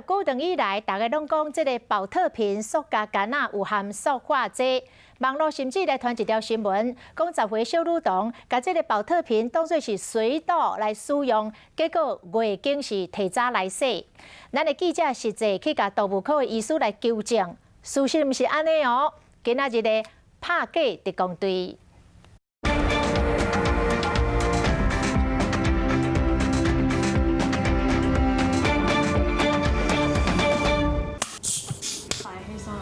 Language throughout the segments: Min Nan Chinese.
古長以來，大家攏講這个寶特瓶塑膠罐仔有含塑化劑。網路甚至來傳一條新聞，講10歲小女童共這个寶特瓶當做是水倒來使用，結果月經是提早來勢。咱的記者實際去共動物科的醫師來求證，事實毋是按呢哦。今仔日的拍假特工隊。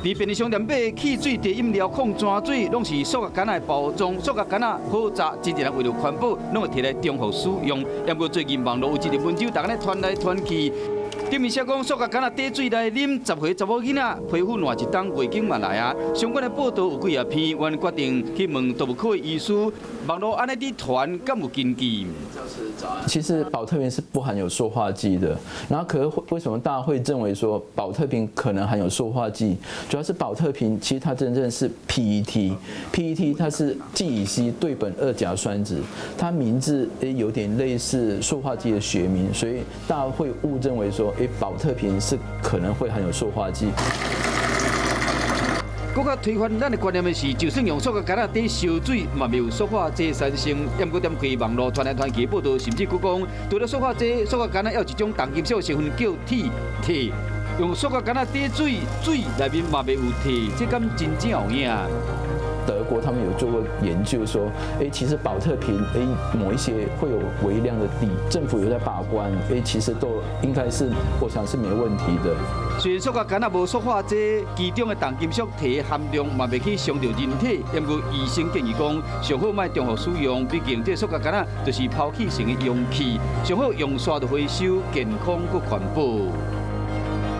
佇便利商店買汽水、茶飲料、礦泉水，攏是塑膠罐仔的包裝，塑膠罐仔好雜，真濟人為著環保，攏會提來重複使用。毋過最近網路有一个文章，逐家咧傳來傳去，頂面寫講塑膠罐仔裝水來啉，10歲查某囡仔皮膚爛一冬，月經嘛來啊。相關的報道有幾仔篇，阮決定去問動物科的醫師，網路按呢佇傳，敢有根據？其實寶特瓶是不含有塑化劑的，然後可是為什麼大家會認為說寶特瓶可能含有塑化劑？主要是寶特瓶其實它真正是 PET，PET 它是聚乙烯對苯二甲酸酯，它名字有點類似塑化劑的學名，所以大家會誤認為說寶特瓶是可能會含有塑化劑。閣較推翻咱的觀念的是，就算用塑膠罐仔裝燒水，嘛袂有塑化劑產生。毋過點開網路傳來傳去的報道，甚至閣講，除了塑化劑，塑膠罐仔猶有一種重金屬成分叫鐵，鐵。用塑膠罐仔裝水，水內面嘛袂有鐵，這敢真正有影？德國他們有做過研究，說，其實寶特瓶，某一些會有微量的銻，政府有在把關，其實都應該是，我想是沒問題的。雖然塑膠罐仔無塑化劑，其中的重金屬鐵含量嘛袂去傷著人體，毋過醫生建議講，上好莫重複使用，畢竟這塑膠罐仔就是拋棄性的容器，上好用煞就回收，健康閣環保。